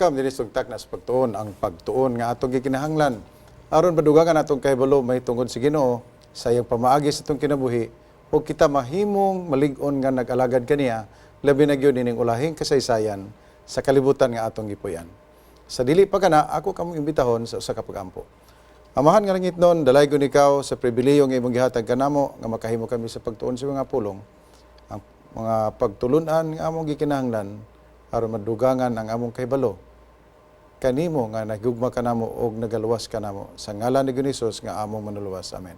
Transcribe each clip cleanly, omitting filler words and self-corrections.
Welcome dinhi sa Takna sa Pagtuon, ang pagtuon nga atong gikinahanglan aron madugangan atong kahibalo mahitungod sa Ginoo sa iyang pamaagi sa atong kinabuhi ug kita mahimong malig-on nga nag-alagad kaniya, labi na gyud ining ulahing kasaysayan sa kalibutan nga atong gipuy-an. Sa dili pa kana, ako kamong imbitahon sa usa ka pag-ampo. Amahan nga langitnon, dalaygon ikaw sa pribilehiyo nga imong gihatag kanamo nga makahimo kami sa pagtuon sa mga pulong, ang mga pagtulunan nga among gikinahanglan aron madugangan ang among kahibalo kanimo nga nagugma kanamo og nagaluwas kanamo, sa ngalan ni Hesus nga among Manluluwas. Amen.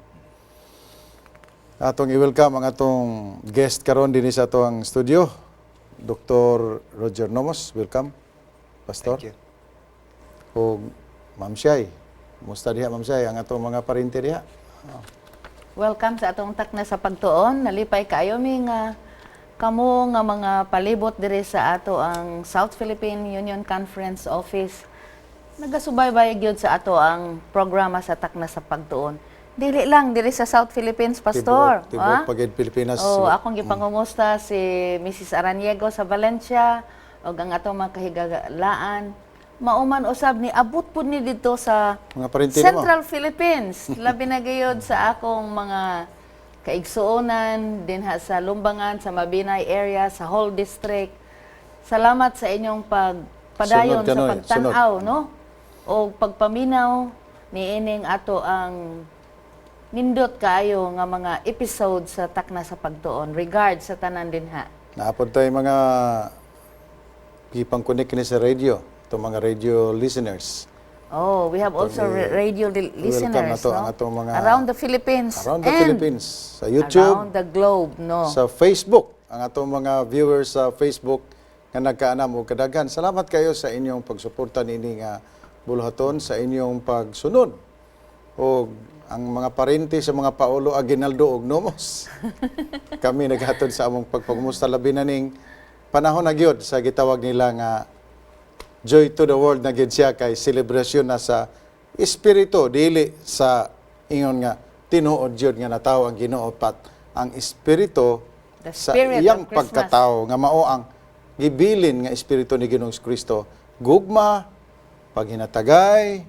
Atong i-welcome ang atong guest karon dinhi sa atong studio, Dr. Roger Nomos. Welcome, Pastor. Thank you. Ug Ma'am Shai. Musta diha, Ma'am Shai, ang atong mga parente diha? Welcome sa atong Takna sa Pagtuon. Nalipay kaayo mi nga kamo nga mga palibot diri sa ato ang South Philippine Union Conference Office nagasubaybay gyud sa ato ang programa sa Takna sa Pagtuon. Dili lang diri sa South Philippines, Pastor. Tibuok, tibuok ah? pa gyud Pilipinas. Oh, akong gipangumusta si Mrs. Araniego sa Valencia ug ang atong mga kahigalaan. Mauman usab ni abot pud ni dito sa Mga parente nimo. Central Philippines. Labi na gayud sa akong mga kaigsuonan dinha sa Lumbangan, sa Mabinay area, sa whole district. Salamat sa inyong pagpadayon Sunod ka, sa Noy. pagtan-aw, no? O pagpaminaw niining ato ang nindot kaayo nga mga episode sa Takna sa Pagtuon. Regards sa tanan dinha. Naa pod tay mga gipang-connect kini sa radio, itong mga radio listeners. Oh, we have also radio welcome listeners, nato no? ang atong Around the Philippines around the and Philippines, sa YouTube, around the globe, no? sa Facebook, ang atong mga viewers sa Facebook nga nagkaanam og kadaghan. Salamat kayo sa inyong pagsuporta niini nga buluhaton, sa inyong pagsunod. O ang mga parente sa mga Paolo Aguinaldo og Nomos. Kami naghatod sa among pagpagmusta, labi na ning panahon na gyud sa gitawag nila nga Joy to the World na gyud siya kay selebrasyon na sa espiritu, dili sa ingon nga tinuod gyud nga natawo ang Ginoo, pat ang espiritu The sa spirit iyang of Christmas. Pagkatao nga mao ang gibilin nga espiritu ni Ginoong Kristo: gugma, paghinatagay,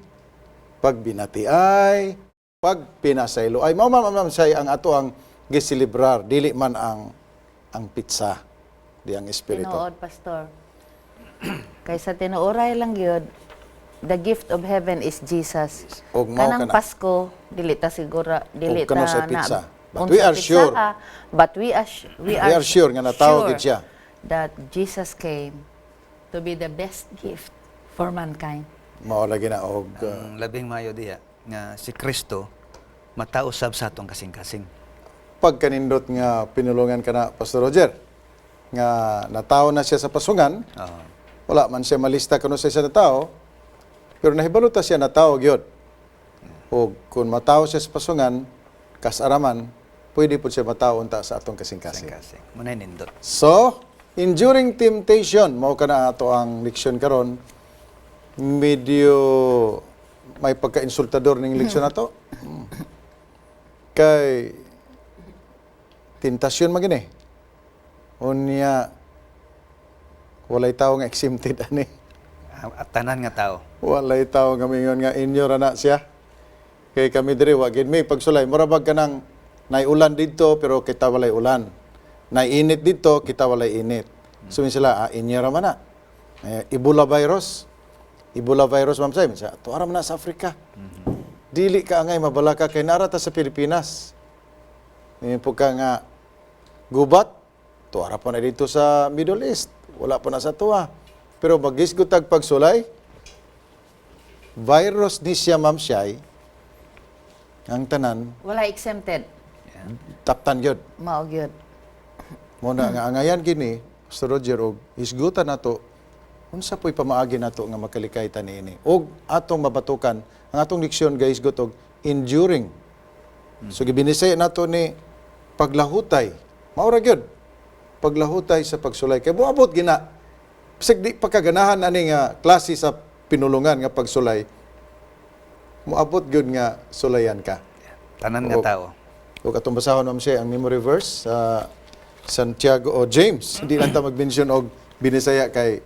pagbinatiay, pagpinasaylo. Ay mao man, ma'am say, ang ato ang giselebrar, dili man ang pizza, di ang espiritu. Tinuod, Pastor. Kaysa tinuoray lang gyud, the gift of heaven is Jesus. Og mao Kanang kana. Pasko, dili ta sigura, dili Og kano ta sa pizza. But unsa we are pizza, sure. ah, but we We are are sure nga natawo gid siya. that Jesus came to be the best gift for mankind. Mao lagi na og Ang labing mayo diha nga si Kristo matausab sa atong kasing-kasing. Pagkanindot nga pinulungan kana, Pastor Roger, nga natawo na siya sa pasungan. Oo. Wala man siya malista kuno sa isa na tao, pero nahibalo ta siya natawo gyud. O kung matawo siya sa pasungan, kasaraman, pwede po siya matawo unta sa atong kasing-kasing. Kasing-kasing. Mao na nindot. So, enduring temptation, mao kana ato ang leksyon karon. Medyo may pagka-insultador ning leksyon nato. Kay tentasyon man gini. Unya walay tao nga exempted ani. Ah, tanan nga tao. Walay tao nga mingon nga inyo ra na siya. Kay kami diri wa gid mi pagsulay. Mura bag kanang nay ulan didto pero kita walay ulan. Nay init didto, kita walay init. So min sila, ah, inyo ra man na. Eh, Ebola virus. Ebola virus, ma'am say, sa tuara man na sa Africa. Dili ka angay mabalaka kay nara ta sa Pilipinas. Ngayon po ka nga gubat, tuara pa na dito sa Middle East. Wala pa na sa tuwa. Pero magisgot tag pagsulay, virus ni siya, ma'am siyay, ang tanan, Wala exempted. Taptan gyud. Mao gyud. Mao na nga angayan kini, Pastor Roger, og hisgutan nato unsa po'y pamaagi nato nga makalikay ta niini. Og atong mabatukan ang atong leksyon guys og enduring. So gibinisaya nato ni paglahutay. Mao ra gyud. Paglahutay sa pagsulay kay moabot gina. Bisag di pa kaganahan ani nga klase sa pinulungan nga pagsulay, moabot gyud nga sulayan ka. Tanan nga Oo. tao. Ug atong basahon, ma'am siya, ang memory verse sa Santiago o James. Hindi lang ta mag-mention og Binisaya kay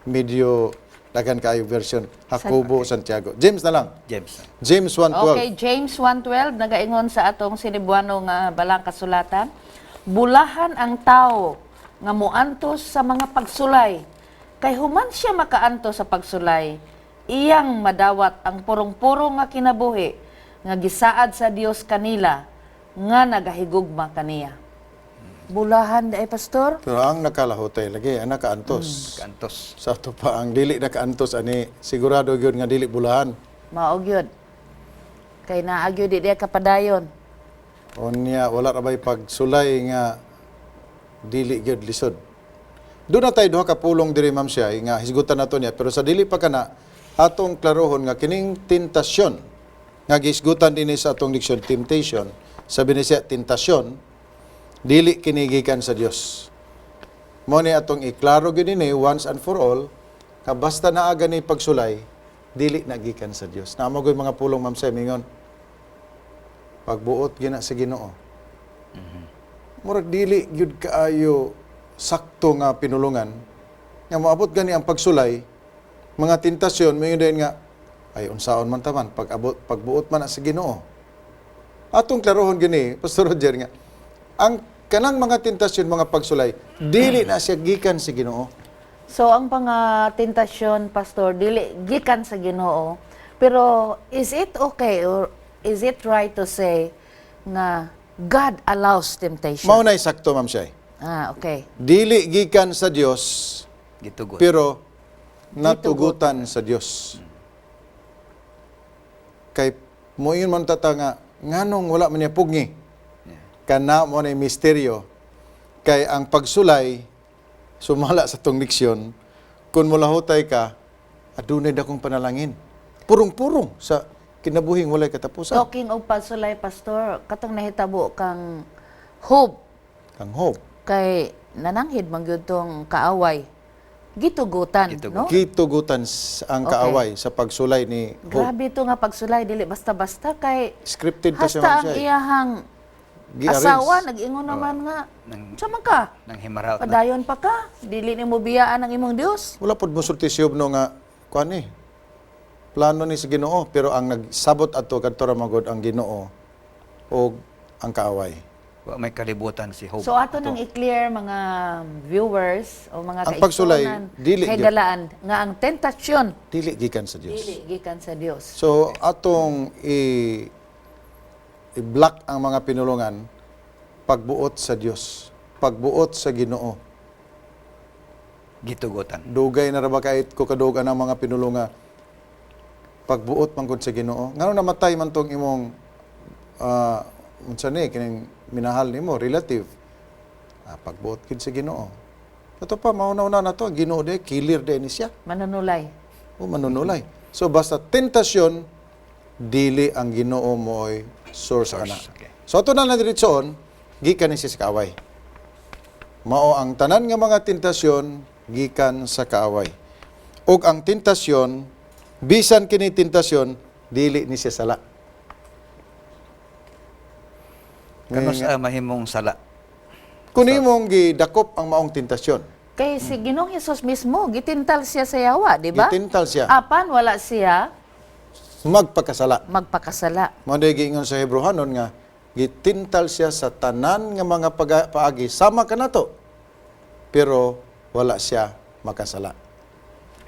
medyo Daghan kaayo version. Jacobo, Santiago. James na lang. James. James 1:12. Okay, James 1:12 nagaingon sa atong Sinibuano nga balang kasulatan, bulahan ang tao nga moantos sa mga pagsulay. Kay human siya makaantos sa pagsulay, iyang madawat ang purong-puro nga kinabuhi nga gisaad sa Dios kanila nga nagahigugma kaniya. Bulahan daay, Pastor? Pero ang nakalahutay lagi, ang nakaantos. Kantos. Sa ato pa ang dili nakaantos ani sigurado gyud nga dili bulahan. Mao gyud. Kay naa gyud di diya kapadayon. Unya wala ra bay pagsulay nga dili gyud lisod. Doon na tayo duha ka pulong diri, Ma'am Siay, nga hisgutan nato niya, pero sa dili pa kana atong klarohon nga kining tentasyon nga gihisgutan dinhi sa atong diksyon temptation, sabi ni siya tentasyon dili kini gikan sa Dios. Mo ni atong iklaro gyud ini once and for all nga basta naa gani pagsulay dili na gikan sa Dios. Naa mo gyud mga pulong, Ma'am Siay, mingon pagbuot gina sa Ginoo. Murag dili gyud kaayo sakto nga pinulungan nga moabot gani ang pagsulay, mga tentasyon, moingon din nga ay unsaon man taman pag-abot pagbuot man na sa Ginoo. Atong klarohon gini, Pastor Roger, nga ang kanang mga tentasyon, mga pagsulay, dili na siya gikan sa Ginoo. So ang mga tentasyon, Pastor, dili gikan sa Ginoo. Pero is it okay or is it right to say nga God allows temptation? Mao nay sakto, Ma'am Shay. Ah, okay. Dili gikan sa Dios Gitugot. pero natugutan sa Dios. Kay moingon man tata nga nganong wala man niya pugni. Kana mo na misteryo kay ang pagsulay sumala sa tong leksyon kung mulahutay ka adunay dakong panalangin. Purong-purong sa kinabuhing walay katapusan. Talking of pagsulay, Pastor, katong nahitabo kang Hope Kang hope. kay nananghid man gyud tong kaaway. Gitugutan, Gitugutan. no? Gitugutan ang kaaway sa pagsulay ni Hope. Grabe to nga pagsulay dili basta-basta kay Scripted pa siya, hasta Ma'am ang Shay. iyahang Gi-arrange. asawa nag-ingon naman nga, "Unsa man ka? Nang himaraot na. Padayon pa ka, dili nimo biyaan ang imong Dios." Wala pod mosulti si Job no nga kuan ni. Plano ni sa Ginoo pero ang nagsabot adto kadto ra magod ang Ginoo og ang kaaway. Wa may kalibutan si Hope. So ato nang i-clear mga viewers o mga Ang pagsulay, kaigsuonan, dili kay gyud. galaan nga ang tentasyon Dili gikan sa Dios. dili gikan sa Dios. So atong i-block ang mga pinulungan pagbuot sa Dios, pagbuot sa Ginoo. Gitugutan. Dugay na ra ba kahit ko kadugan ang mga pinulunga pagbuot man gud sa Ginoo. Ngano namatay man tong imong unsa ni kining minahal nimo relative. Ah, pagbuot gid sa Ginoo. Ato pa mauna-una na to, ang Ginoo de killer de ni siya. Manunulay. O manunulay. So basta tentasyon dili ang Ginoo mo'y source ana. Okay. So ato na diretsoon gikan ni siya sa kaaway. Mao ang tanan nga mga tentasyon gikan sa kaaway. Ug ang tentasyon bisan kini tentasyon dili ni siya sala. Kano sa mahimong sala? Kun imong gidakop ang maong tentasyon, Kay si Ginoong Hesus mismo gitintal siya sa yawa, di ba? Gitintal siya. Apan wala siya magpakasala. magpakasala. Mao day giingon sa Hebreohanon nga gitintal siya sa tanan nga mga paagi sama kanato. Pero wala siya makasala.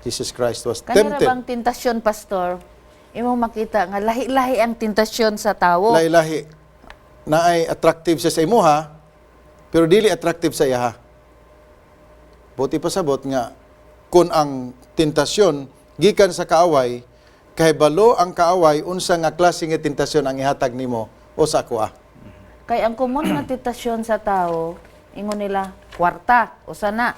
Jesus Christ was Kanira tempted. bang tentasyon, Pastor? Imong makita nga lahi-lahi ang tentasyon sa tawo. Lahi-lahi na ay attractive siya sa imuha, pero dili attractive sa iyaha. Buti pasabot nga kung ang tentasyon gikan sa kaaway, kay balo ang kaaway unsa nga klase nga tentasyon ang ihatag nimo o sa akoa. Kay ang common nga tentasyon sa tao, ingon nila kwarta o sana.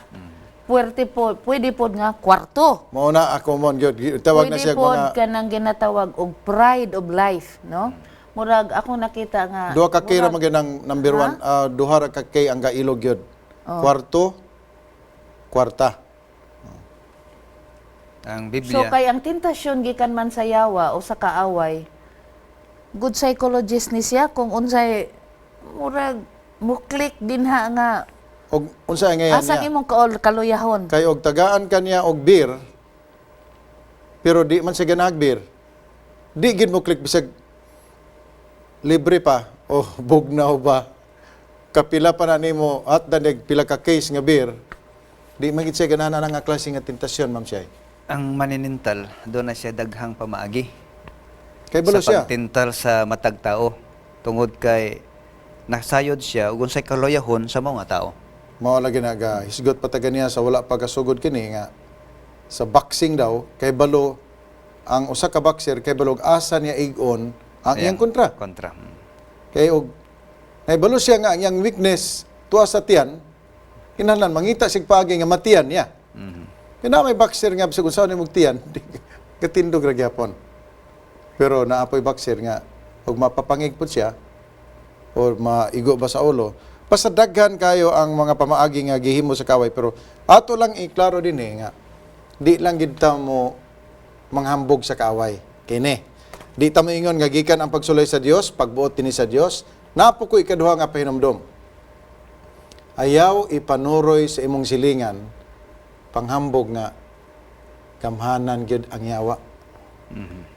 Puwerte po, pwede pod nga kwarto. Mao na ako mon gyud tawag na Pwede siya pod mga kanang ginatawag og pride of life, no? Murag ako nakita nga duha ka K ra murag- man gyud ang number one, duha ra ka K ang gailog gyud. Oh. Kwarto, kwarta. Ang So Biblia. kay ang tentasyon gikan man sa yawa o sa kaaway, good psychologist ni siya kung unsay murag mo click dinha nga Og unsa ang ngayan asa niya? imong kaluyahon. Kay og tagaan kaniya og beer, Pero di man siya ganahag beer. Di gid mo click bisag libre pa o bugnaw ba. Kapila pa na nimo at danig pila ka case nga beer. Di man gid siya ganahan ana nga klase nga tentasyon, Ma'am Shay. Ang maninental, doon na siya daghang pamaagi. Kay balo sa siya. pagtintal sa matag tao tungod kay nasayod siya ug unsay kaloyahon sa mga tao. Mao lagi naga hisgot pa ta ganiya sa wala pa kasugod kini nga sa boxing daw kay balo ang usa ka boxer kay balo og asa niya ig-on ang iyang kontra. Kontra. Kay og naibalo siya nga ang iyang weakness tuwa sa tiyan, kinahanglan mangita sig paagi nga matiyan niya. Kaya na may boxer nga bisag unsaon nimong tiyan, katindog ra gyapon. Pero naa poy boxer nga og mapapangig pud siya or maigo ba sa ulo, basta daghan kayo ang mga pamaagi nga gihimo sa kaway, pero ato lang iklaro din eh nga di lang gid ta mo manghambog sa kaaway kini. Di ta moingon nga gikan ang pagsulay sa Dios, pagbuot dinhi sa Dios. Napo ko ikaduha nga pahinumdom: ayaw ipanuroy sa imong silingan panghambog nga gamhanan gyud ang yawa.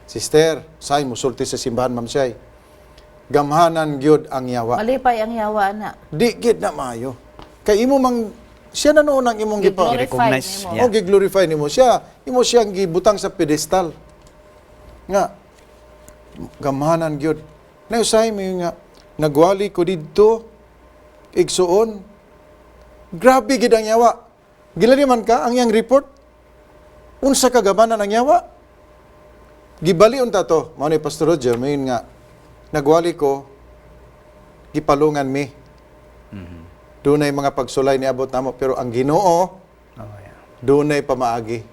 Sister, say musulti sa simbahan, Ma'am Shay. Gamhanan gyud ang yawa. Malipay ang yawa na. Di gid na maayo. Kay imo mang siya na noon ang imong gipa. Gi-glorify I-recognize nimo. niya. O gi-glorify nimo siya. Imo siyang gibutang sa pedestal. Nga gamhanan gyud. Na usahay mo nga nagwali ko didto igsuon. Grabe gid ang yawa. Gilali man ka ang iyang report. Unsa ka gamhanan ang yawa? Gibali unta to. Mao ni Pastor Roger mayon nga nagwali ko, gipalungan mi. Dunay mga pagsulay niabot namo pero ang Ginoo dunay pamaagi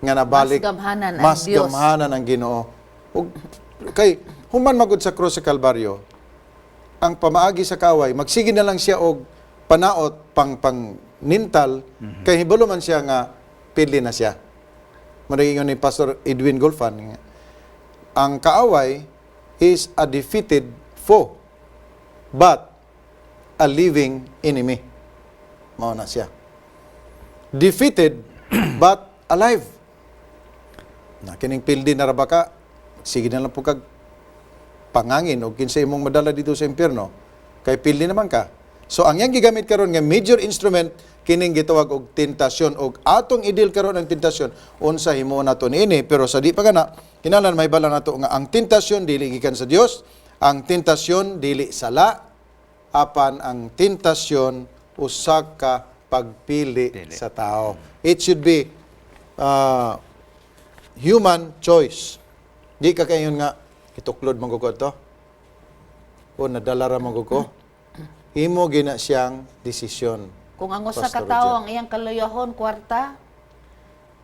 nga nabalik. Mas gamhanan ang mas Dios. Gamhanan ang Ginoo. Ug kay human magud sa krus sa Kalbaryo, ang pamaagi sa kaway, magsige na lang siya og panaot pang pang nintal kay hibalo man siya nga pili na siya. Mao ni Pastor Edwin Gulfan nga, ang kaaway is a defeated foe but a living enemy. Mao na siya, defeated but alive. Na kining pildi na ra ba ka, sige na lang po kag pangangin o kinsa imong madala dito sa impyerno kay pildi naman ka. So ang iyang gigamit karon nga major instrument kining gitawag og tentasyon, og atong i-deal karon ang tentasyon, unsa himuon nato niini. Pero sa di pa kana, kinahanglan mahibalo nato nga ang tentasyon dili gikan sa Dios, ang tentasyon dili sala, apan ang tentasyon usa ka pagpili Pili. sa tao. It should be human choice. Di ka kayon nga ituklod man ko to o nadala ra man ko. Imo gina siyang desisyon. Kung ang usa ka Pastor tawo Roger. ang iyang kaluyahon kwarta,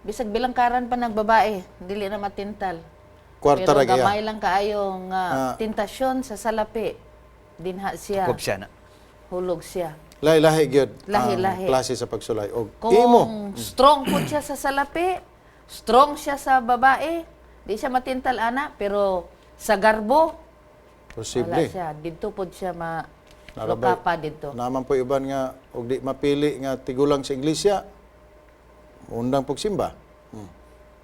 bisag bilangkaran pa ng babae, dili na matintal. Kwarta Pero ra gaya. gamay lang kaayo nga tentasyon sa salapi. Dinha siya, Kup siya na. hulog siya. Lahi-lahi gyud ang Lahi-lahi. klase sa pagsulay og Kung imo strong po siya sa salapi, strong siya sa babae, di siya matintal ana, pero sa garbo, wala posible. siya. Didto pod siya ma Narabay. pa didto. Naman po iban nga og di mapili nga tigulang sa iglesia, undang pugsimba.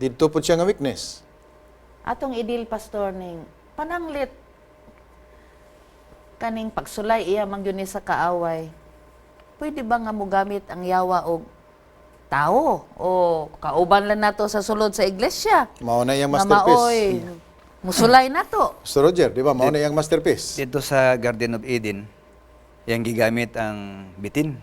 Didto po siya nga weakness. Atong i-deal, Pastor, ning pananglit kaning pagsulay iya man gyud ni sa kaaway. Pwede ba nga mogamit ang yawa og tao o kauban lang nato sa sulod sa iglesia? Mao na iyang Nga masterpiece. maoy musulay nato. Pastor Roger, di ba? Mao na iyang masterpiece. Dito sa Garden of Eden, yang gigamit ang bitin.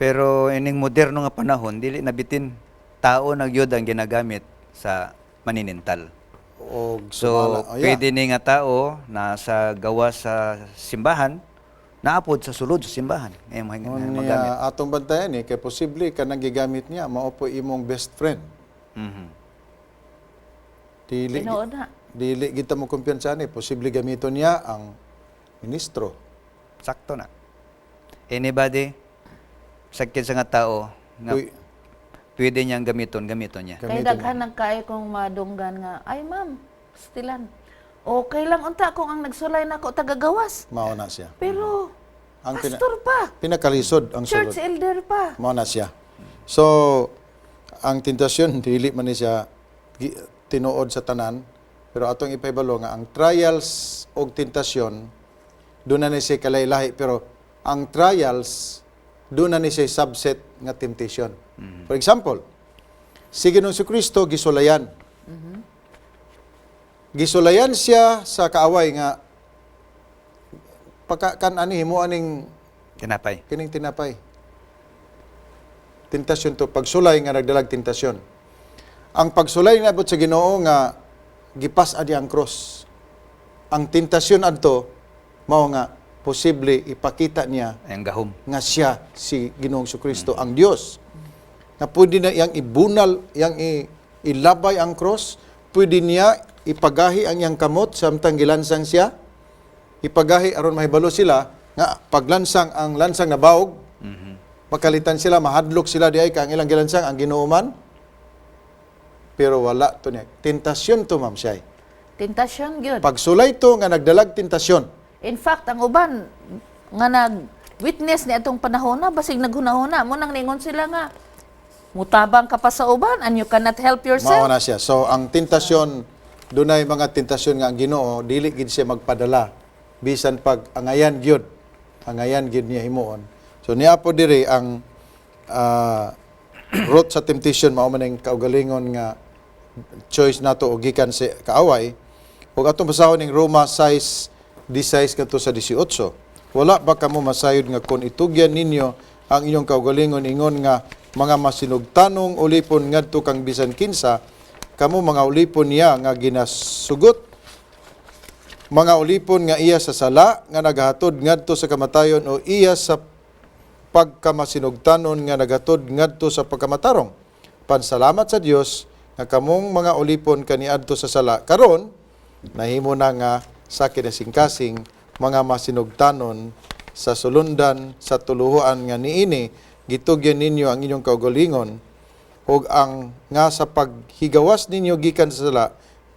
Pero ining moderno nga panahon, dili na bitin. Tao na gyud ang ginagamit sa maninintal. Og So, sumala. Oh, yeah. pwede ni nga tao na sa gawa sa simbahan, naapod sa sulod sa simbahan. Ngayon, Unya, magamit. atong bantayan eh, kay posible kanang gigamit niya mao po imong best friend. Dili Tinuod na. dili kita mo kumpiyansa ni, posible gamiton niya ang ministro. Sakto na. Anybody, sakit sa nga tao, nga Uy, pwede niyang gamiton, gamiton niya. Kay Gamiton daghan nang kaayo kong madunggan nga, "Ay ma'am, stilan. Okay lang unta kung ang nagsulay nako tagagawas." Mao na siya. Pero Ang pastor pa, pinakalisod ang sulod. church elder pa. Mao na siya. So, ang tentasyon dili man ni siya tinuod sa tanan, pero atong ipahibalo nga ang trials og tentasyon doon na ni siya kalay-lahi, pero ang trials doon na ni siya subset nga temptation. For example, si Ginoong Kristo gisulayan. Gisulayan siya sa kaaway nga pagka kan ani himo aning Tinapay. Kining tinapay. Tentasyon to, pagsulay nga nagdalag tentasyon. Ang pagsulay niabot sa Ginoo nga gipas adi ang cross. Ang tentasyon adto mao nga posible ipakita niya Ang gahom. Nga siya si Ginoong Kristo ang Dios. Nga pwede na iyang ibunal, iyang ilabay ang cross, pwede niya ipagahi ang iyang kamot samtang gilansang siya. Ipagahi aron mahibalo sila nga paglansang ang lansang na baog, makalitan sila, mahadlok sila di ay ka ang ilang gilansang ang Ginoo man. Pero wala to niya. Tentasyon to, ma'am siya. Tentasyon gyud. Pagsulay to nga nagdalag tentasyon. In fact, ang uban nga nag-witness ni atong panahon na basig naghunahuna mo nang ningon sila nga mutabang ka pa sa uban and you cannot help yourself. Mao na siya. So ang tentasyon, dunay mga tentasyon nga ang Ginoo dili gid siya magpadala bisan pag angayan gyud. Angayan gyud niya himuon. So niya po diri ang root sa temptation mao man ang kaugalingon nga choice nato og gikan sa kaaway. Ug atong basahon ning Roma 6:16 kadto sa 18. "Wala ba kamo masayod nga kon itugyan ninyo ang inyong kaugalingon ingon nga mga masinugtanong ulipon ngadto kang bisan kinsa, kamo mga ulipon niya nga ginasugot, mga ulipon nga iya sa sala nga nagahatod ngadto sa kamatayon o iya sa pagkamasinugtanon nga nagatod ngadto sa pagkamatarong? Pansalamat sa Dios nga kamong mga ulipon kaniadto sa sala karon nahimo na nga sa kinasingkasing mga masinugtanon sa sulundan sa tuluhuan nga niini gitugyan ninyo ang inyong kaugalingon ug ang nga sa paghigawas ninyo gikan sa sala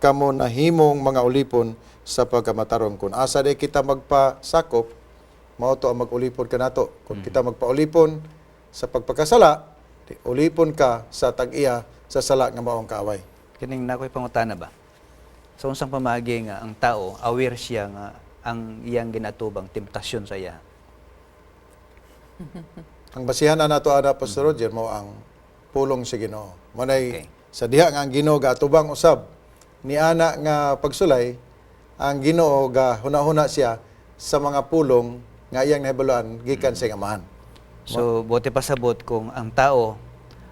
kamo nahimong mga ulipon sa pagkamatarong." Kung asa day kita magpasakop, mao to ang mag-ulipon kanato. Kung kita magpaulipon sa pagpakasala, di, ulipon ka sa tag-iya sa sala nga maong kaaway. Kining na ako'y pangutana ba? Sa unsang pamaagi nga ang tao aware siya nga ang iyang ginatubang temptasyon sa iya? Ang basihan na nato ana, Pastor Roger, mao ang pulong sa Ginoo. Manay sa diha nga ang Ginoo gaatubang usab ni ana nga pagsulay, ang Ginoo ga huna-huna siya sa mga pulong nga iyang nahibaluan gikan sa iyang Amahan. So, bote pasabot kung ang tao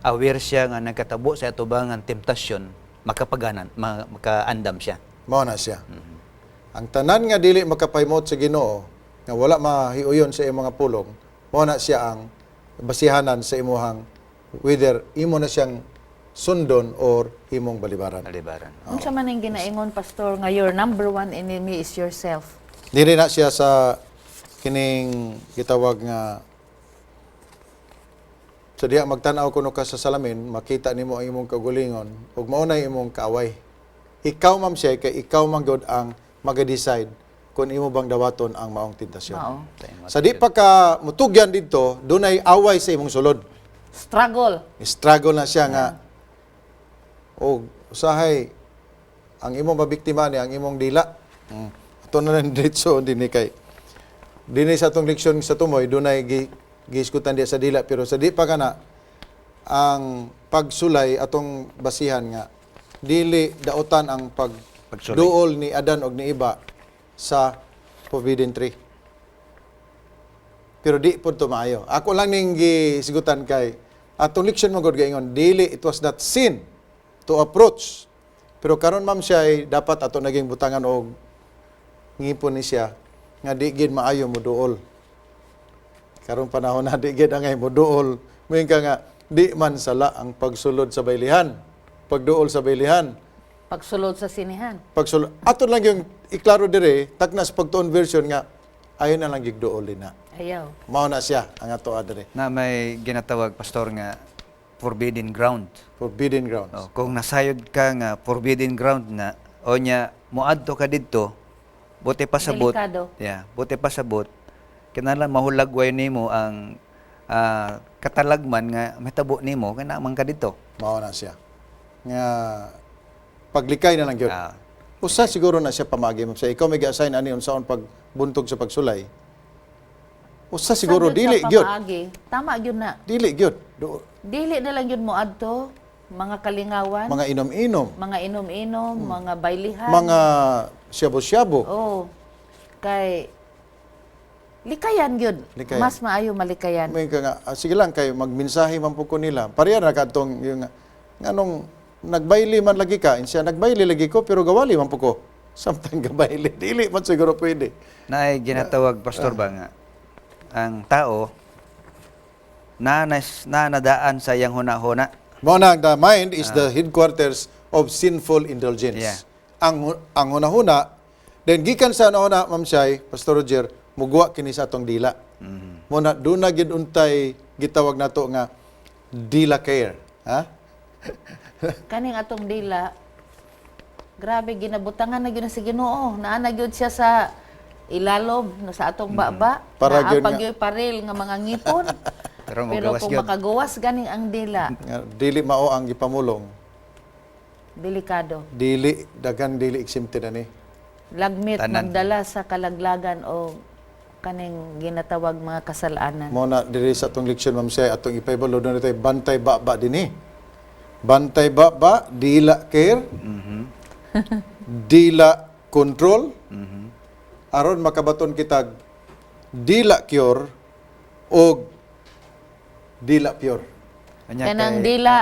aware siya nga nagkatabo sa atubangan temptasyon, makapaganan, makaandam siya. Mao na siya. Ang tanan nga dili makapahimot sa Ginoo, nga wala mahiuyon sa imong mga pulong, mao na siya ang basihanan sa imuhang whether imo na siyang sundon or imong balibaran. Alibaran. Unsa man ang ginaingon, Pastor, nga your number one enemy is yourself? Dili na siya sa kining gitawag nga sa diha magtan-aw kuno ka sa salamin, makita nimo ang imong kaugalingon ug mao na imong kaaway. Ikaw, ma'am siya, kay ikaw man gyud ang maga-decide kung imo bang dawaton ang maong tentasyon. Mao. Sa di pa ka mutugyan didto, dunay away sa imong sulod. Struggle. Struggle na siya nga og usahay ang imong mabiktima ni ang imong dila. Ato na lang diretso dinhi kay dinhi sa atong leksyon sa tumoy dunay gihisgutan diya sa dila, pero sa di pa kana ang pagsulay, atong basihan nga dili daotan ang pag Pagsulay. duol ni Adan og ni Eva sa forbidden tree. Pero di pud to maayo. Ako lang ning gisigutan kay atong leksyon mo gud gaingon dili, it was not sin to approach. Pero karon, ma'am siya, ay dapat ato naging butangan og ngipon ni siya nga di gid maayo mo duol. Karong panahon na di gid angay mo duol. Moingon ka nga di man sala ang pagsulod sa baylihan. Pagduol sa baylihan. Pagsulod sa sinihan. Pagsulod. Ato lang yung iklaro dire, takna sa pagtuon version nga ayon na lang gigduol din na. Ayaw. Mao na siya ang ato adre. Na may ginatawag, Pastor, nga forbidden ground. Forbidden grounds. Oh, kung nasayod ka nga forbidden ground na o nya moadto ka didto, bote pasabot. Delikado. Yeah, bote pasabot. Kinahanglan mahulagway nimo ang katalagman nga mahitabo nimo kay naa man ka didto. Mao na siya. Nga Paglikay na lang gyud. Usa siguro na siya pamagi, ma'am. Sa ikaw may gi-assign ani unsaon pagbuntog sa pagsulay. Usa siguro Sa gyud dili sa gyud. pamaagi, tama gyud na. Dili gyud. Dili na lang gyud mo adto mga kalingawan, Mga inom-inom, mga inom-inom, mga baylihan. Mga syabo-syabo. Oh. Kay likayan gyud. Likayan. Mas maayo malikayan. May ka nga, ah, sige lang kay magmensahe man po ko nila. Pareha na kadtong yung nganong nagbayli man lagi ka, insya nagbayli lagi ko pero gawali man po ko. Samtang gabayli, dili man siguro pwede. Naay ginatawag, Pastor, ba nga ang tao na na nadaan sa iyang huna-huna. Mao na, the mind is the headquarters of sinful indulgence. Ang hunahuna, then gikan sa hunahuna, Ma'am Shai, Pastor Roger, muguwa kini sa atong dila. Mo na doon na gid untay gitawag nato nga dila care. Ha? Kaning atong dila, grabe, ginabutangan na gyud na sa Ginoo. Naa na gyud siya sa ilalom no sa atong baba. Para Naa gyud pa nga- gyud paril nga mga ngipon. Pero Pero mogawas kung gyud. makagawas ganing ang dila, Nga dili mao ang gipamulong, delikado. Dili daghan dili exempted ani. Lagmit Tanan. magdala sa kalaglagan o kaning ginatawag mga kasalanan. Mao na diri sa atong leksyon, Ma'am Shai, atong ipahibalo doon tayo bantay baba dinhi. Bantay baba, dila care, dila control, aron makabaton kitag dila cure og dila pure. Anya Kanang kay- dila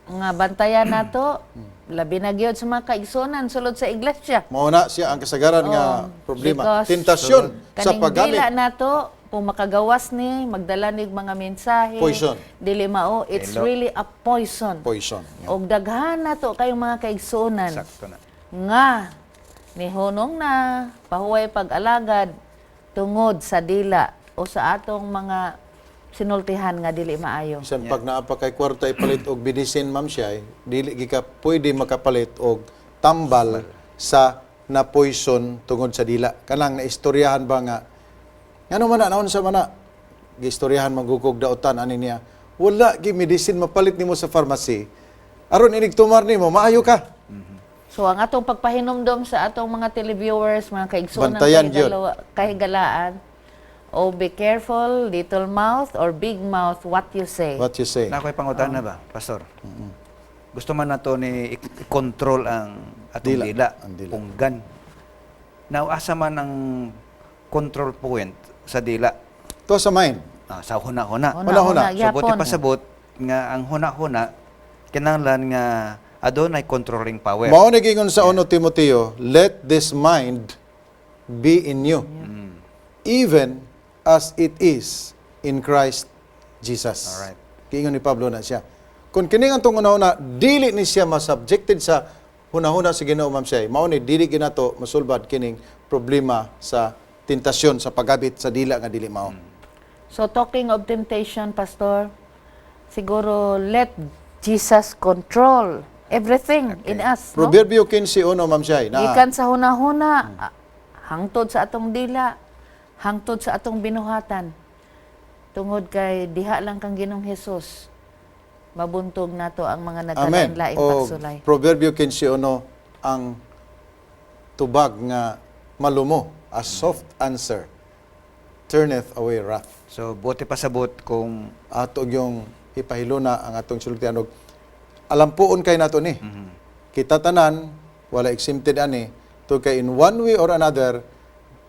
nga bantayan nato, labi na gyud sa mga kaigsuonan sulod sa iglesia. Mao na siya ang kasagaran nga Oh, problema. because Tentasyon sa kaning paggamit. dila nato kung makagawas ni magdala nig mga mensahe Poison. dili mao, it's Elo. really a poison. Poison. Yeah. Og daghan nato kayong mga kaigsuonan Sakto na. nga nihunong na pahuway pag-alagad tungod sa dila o sa atong mga sinultihan nga dili maayo. Bisan pag naa pa kay kwarta ipalit og medicine, Ma'am siya, dili gi ka pwede makapalit og tambal sa na poison tungod sa dila. Kanang naistoryahan ba nga ngano man na naon sa man na giistoryahan magugog daotan ani niya. Wala gi medicine mapalit nimo sa pharmacy. Aron inig tumar nimo maayo ka. So ang atong pagpahinumdom sa atong mga televiewers, mga kaigsuonan Bantayan gyud. Kahigalaan, oh, be careful, little mouth or big mouth, what you say. What you say? Na ako'y pangutana ba, Pastor? Gusto man nato ni i-control ang atong Dila. dila, Ang dila. punggan. Now, asa man ang control point sa dila? To sa mind. Ah, sa huna-huna. Huna-huna Huna-huna. So, gyapon. buti pasabot nga ang huna-huna kinahanglan nga adunay controlling power. Mao ni giingon sa 1 Timoteo, "Let this mind be in you, even as it is in Christ Jesus." Giingon ni Pablo na siya. Kung kini ang atong hunahuna, dili ni siya masubjected sa hunahuna sa Ginoo, Ma'am Shay. Mao ni dili ginato masulbad kining problema sa tentasyon sa pagabit sa dila nga dili mao. So talking of temptation, Pastor, siguro let Jesus control everything in us. No? Proverbio 15:1, Ma'am Shay, na Gikan sa hunahuna, hangtod sa atong dila, hangtod sa atong binuhatan. Tungod kay diha lang kang Ginoong Hesus, mabuntog nato ang mga Amen. nagkalain-laing O pagsulay. Proverbio 15:1, ang tubag nga malumo, "A soft answer turneth away wrath." So, buti pasabot kung Ato yung ipahiluna ang atong sultian og alampuon kay nato ni. Kita tanan wala exempted ani to kay in one way or another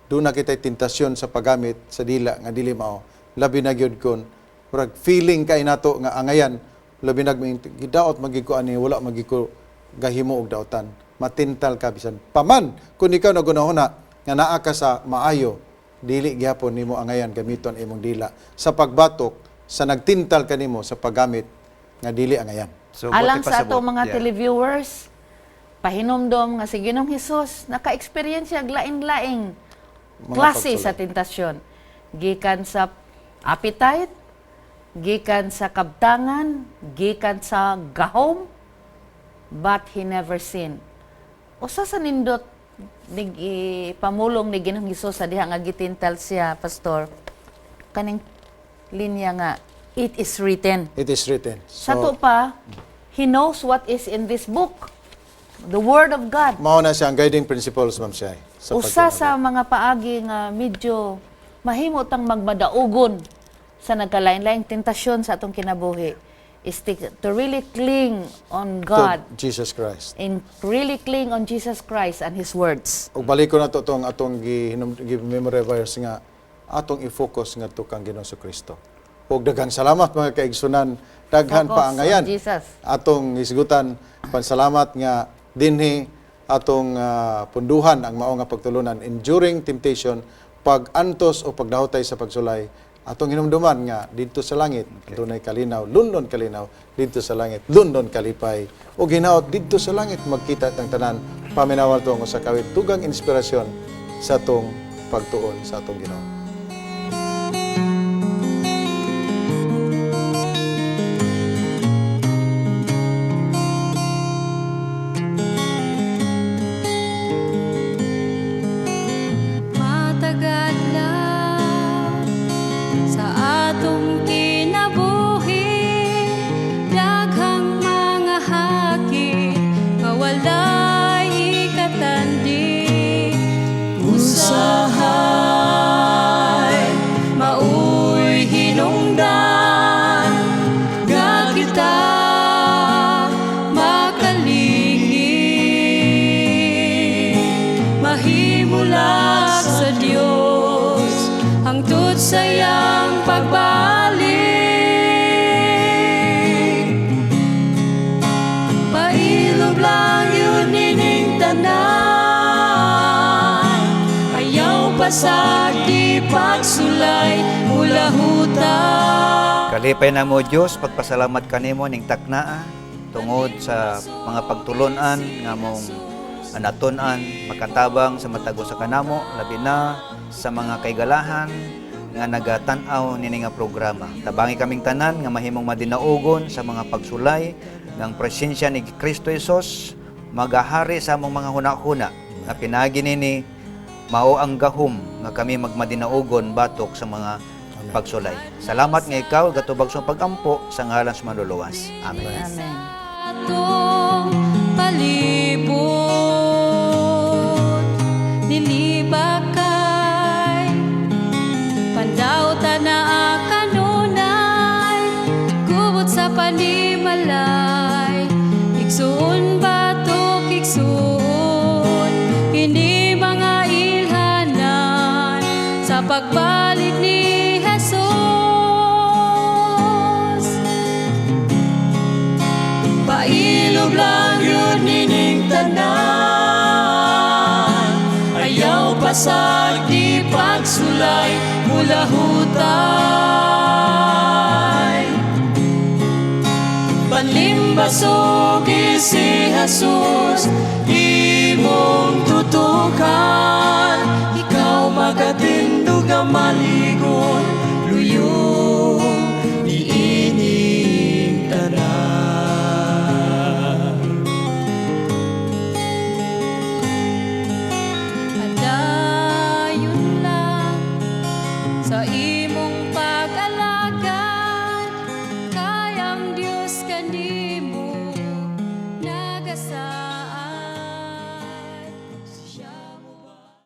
doon na kita'y tentasyon sa paggamit sa dila nga dili mao. Labi na gyud kun murag feeling kay nato nga angayan, labi na gidaot magig ko ani, wala magig ko gahimo og daotan. Matintal ka bisan paman kung ikaw nagunahuna nga naa ka sa maayo, dili gihapon nimo angayan gamiton imong dila sa pagbatok sa nagtintal kanimo sa paggamit nga dili angayan. So buti Alang sa pasabot. atong mga televiewers, pahinumdom nga si Ginoong Hesus naka-experience siya og lain-laing Mga klase pagsulay. sa tentasyon. Gikan sa appetite, gikan sa kabtangan, gikan sa gahom, but he never sinned. Usa sa nindot nig pamulong ni Ginoong Hesus sa diha nga gitintal siya, Pastor, kaning linya nga, "It is written." It is written. Sa to pa, he knows what is in this book. The Word of God. Mao na siya ang guiding principles, Ma'am Shai. Sa Usa pagkinabuhi. sa mga paagi nga medyo mahimo tang magmadaugon sa nagkalain-laing tentasyon sa atong kinabuhi is to really cling on To God Jesus Christ. and really cling on Jesus Christ and His words. Ug balik ko na to tong atong gi-memorize nga atong i-focus ngadto kang Ginoong Kristo. Ug daghang salamat, mga kaigsunan, daghan Focus pa ang ngayan. on Jesus. Atong hisgutan pansalamat nga dinhi atong punduhan ang mao nga pagtulunan, enduring temptation, pag-antos o pagdahutay sa pagsulay. Atong hinumduman nga didto sa langit dunay kalinaw, lundon kalinaw didto sa langit, lundon kalipay ug hinaot didto sa langit magkita tang tanan. Paminawan to ang usa ka awit, dugang inspirasyon sa atong pagtuon sa atong Ginoo. Matagad lang sa atong kinabuhi, daghang mga haki nga walay ikatandi. Usahay maoy hinungdan nga kita makalingin, mahimulak sa Dios hangtod sa iyang pagbalik. Pailob lang yun nining tanan. Ayaw pasag di pagsulay ulahutan. Kalipay na mo, Dios, pagpasalamat kanimo ning taknaa tungod sa mga pagtulunan nga mong anatun-an makatabang sa matag usa kanamo, labi na sa mga kaigalahan nga nagatan-aw nini nga programa. Tabangi kaming tanan nga mahimong madinaugon sa mga pagsulay ng presensya ni Kristo Jesus magahari sa among mga huna-huna nga pinaagi nini mao ang gahom nga kami magmadinaugon batok sa mga pagsulay. Salamat nga ikaw gatubag sa pagampo sa ngalan sa Manluluwas. Amen. Amen. Atong palibot nilibakay pandawta na kanunay gubot sa panimalay, igsuon batok igsuon kini mga ilhanan sa pagbalik ni Jesus. Pailob lang yun nining tanan. Ayaw pasag di pagsulay mulahutay. Panlimbasugi si Jesus imong tutukan.